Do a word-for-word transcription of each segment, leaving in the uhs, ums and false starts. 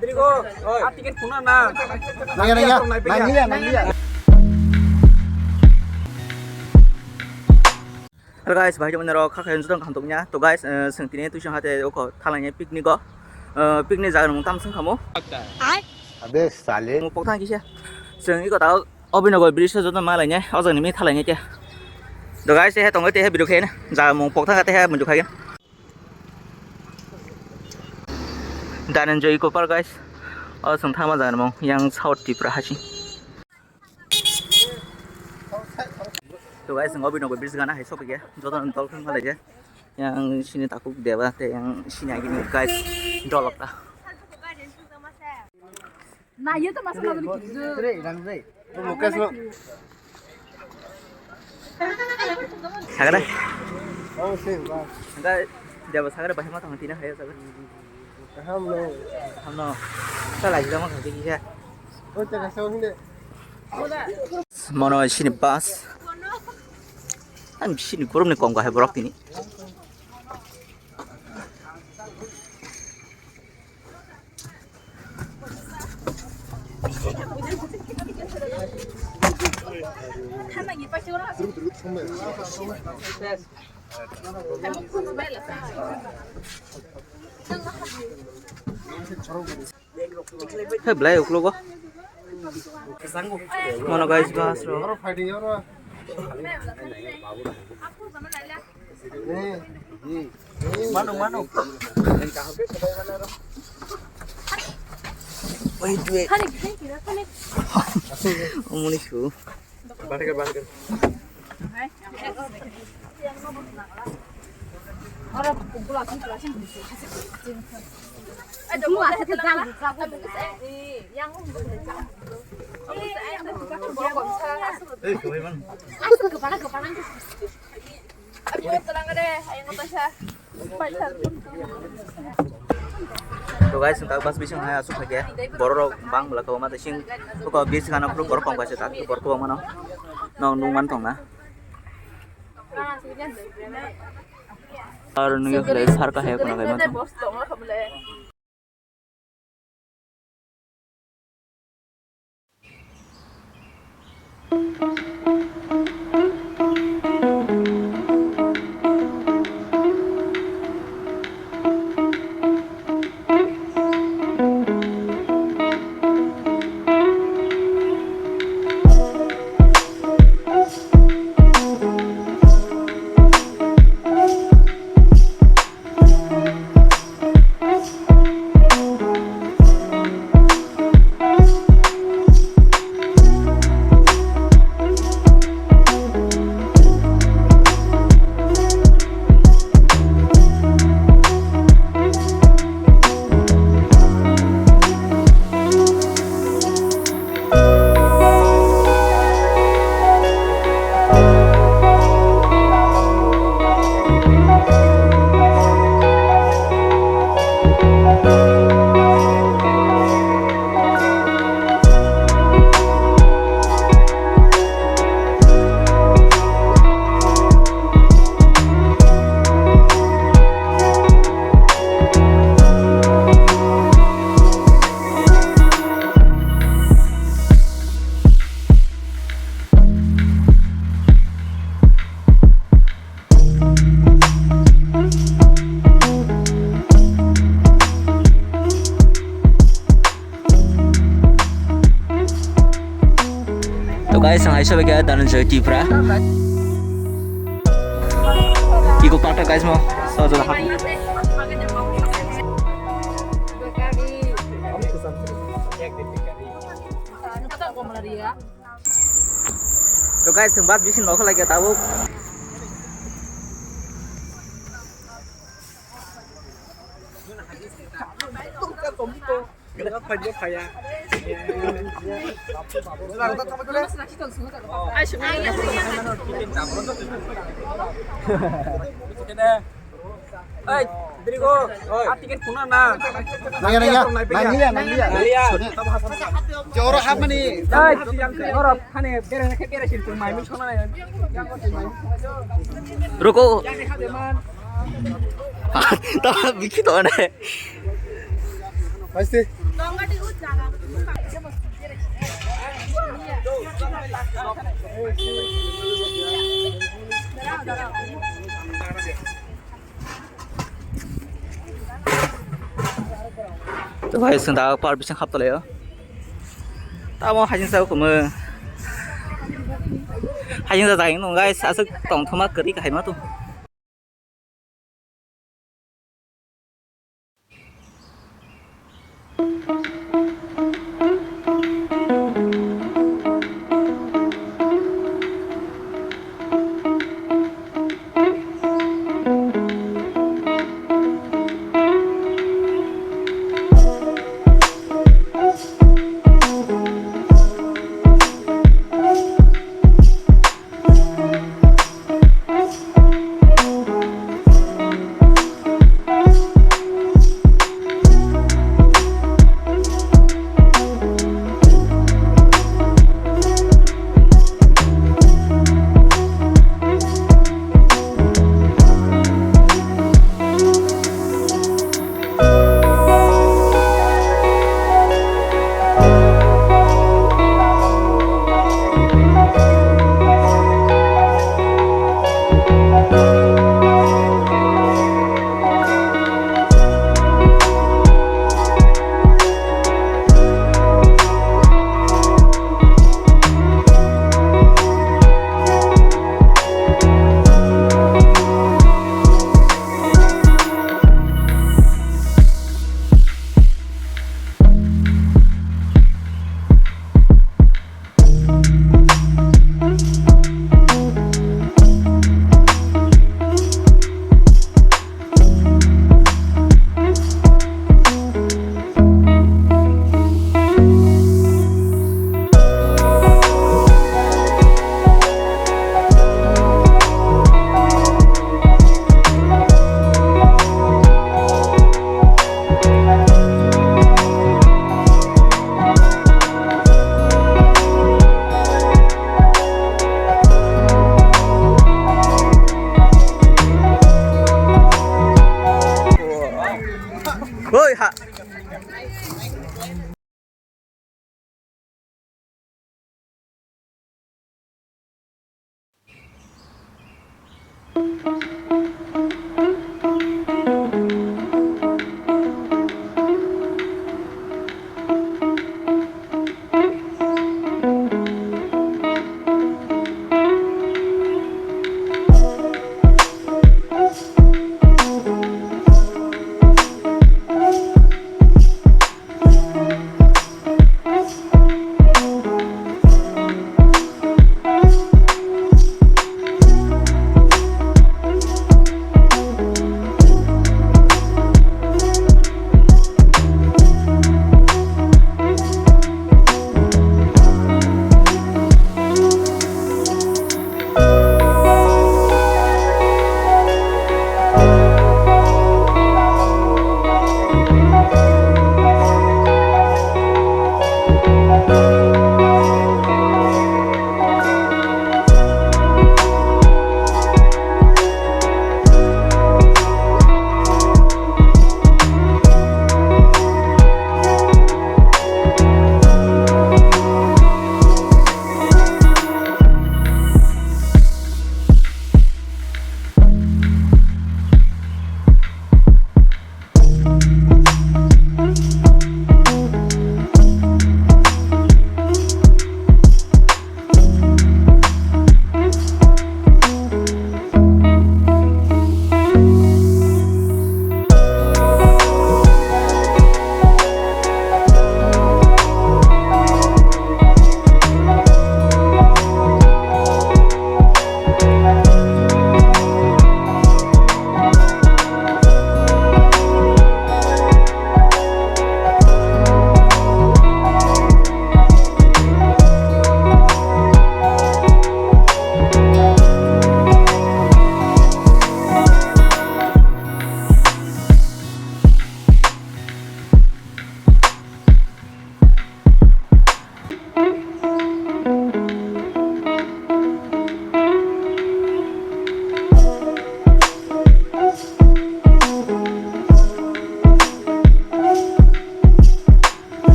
Nangya, nangya. Nangliya, nangliya. Hello guys, bahai tongmani rok, kha khe jotong kaham tongya. To guys, eh, chwng tini twisong hate oko thalaini picnic o. Eh, picnic jaga mung tam swng khamu. Abe sale. Mung pokthang kisa. Chwng iko ta Obinogoy bridge o joto ma lainai, o jagani mi thalainai khe. To guys, he tongo te he video khe jaga mung pokthang khe he mung khagen. Dhananjay Eco Park guys. O chwng thangma jaga mung yang South Tripura hasi. To guys, ang Obinogoy bridge gana hai sopike. Joto dolphin malai je. Yang sini takuk deba te yang sini agini guys dolok ta. Na, ye to masa na dulu. Re, rang re. Mukesh lo. Sagare. Oh, same, bas. Enggak, dia sagare bahasa mata hati na hai sagare. Kaham no. Kaham no. Salah juga mah kaki kisa. Oh, tak asal hinde. Mono sini bus. Ang sini kurum ni kong kahai borok tini. Hei, belai uklogo. Mono guys, bus ro. Mano, mano. Wait, wait. Omoni su. To guys, ang tak bus bising hai asuk hai khe borok rok bang bwla kwbangma tei sing buko bis gana phuru borok kong kaisa tak borok kwbangma no nong nung man tong na. Ar nung yakle sar ka hai kuna kai man tong. To guys, ang hai sobai khe Dhananjay Tripura. Eco Park guys mo. So, so, ha. To guys, ang bus bising nokha lai khe tabuk. Oi, dirigo, oi. Ah, tiket kuna na. Nangya, nangya. Nangliya, nangliya. Nangliya. Joro hamani. Oi, oro khane bere na khe bere sin mai mi sona na. Ruko. Tama bikhi to ne. Pasti. To bhai, chwng da park bising haptalaio. Tamo hajing sa kumo. Hajing sa jai nung guys, aswk tongthoma kwrwi kahai ma to. Oi, ha.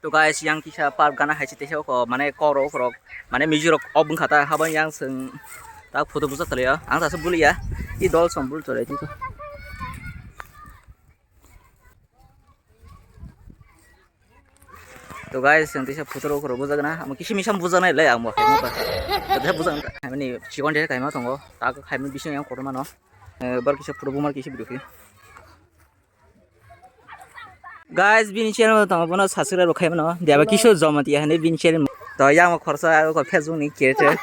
To guys, yang kisa park gana hai se teisa oko, mane kok rok, kok rok, mane music rok off wngkha ta, habang yang chwng ta photo bujak tonglaio. Ang ta se bulia, i dol som bul tolai tiko. To guys, chwng teisa photo rok, kok rok bujak na, amo kisa misa bujak nai le, amo khaima ba. Teisa bujak na, mane chikon teisa khaima tongo, ta khaima bising yang kotor mano. Eh, bar kisa photo bumar kisa video khe. Guys, bini channel tongo, bono subscribe rok khai mano. Dia ba Kishore Jamatia hani bini channel. To yang mo khorsa ko Facebook ni creator.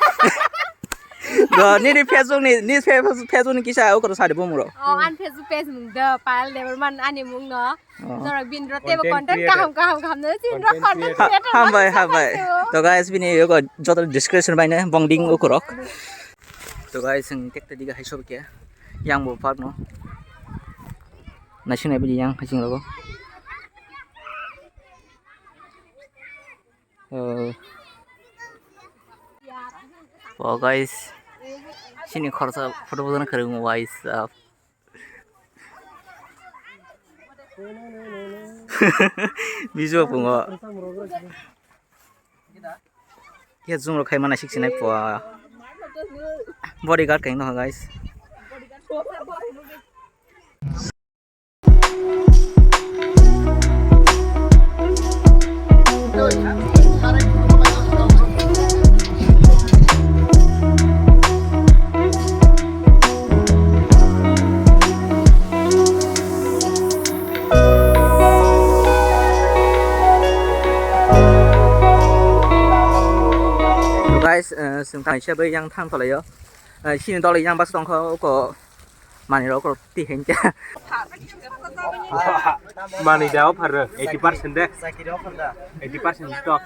Do nini Facebook ni, ni Facebook, Facebook ni kisa o ko sadi bomro. Oh, an Facebook page mung do, Payal Debbarma ani mung no. Oh. Norok bini ro tebo content creator. Content kaham kaham kaham no, sin ro content creator. Hambai, hambai. To guys, bini yo ko joto description bai ne bongding ukurok. To guys, ang tekta diga hai sob kya. Yang bo park no. Naising nai bini yang haching rogo. Eh. Oh guys, sini khorsa photo photo na kharung wais. Bijo pungo. Khe zoom rok khai mana sik sinai pua. Bodyguard kaino guys. Guys, eh, chwng kaisa bai yang thang tolaio. Eh, sini dol yang bas tongkha uko. Mani rok rok ti hengke. Mani da offer eighty percent de. Eighty percent stock.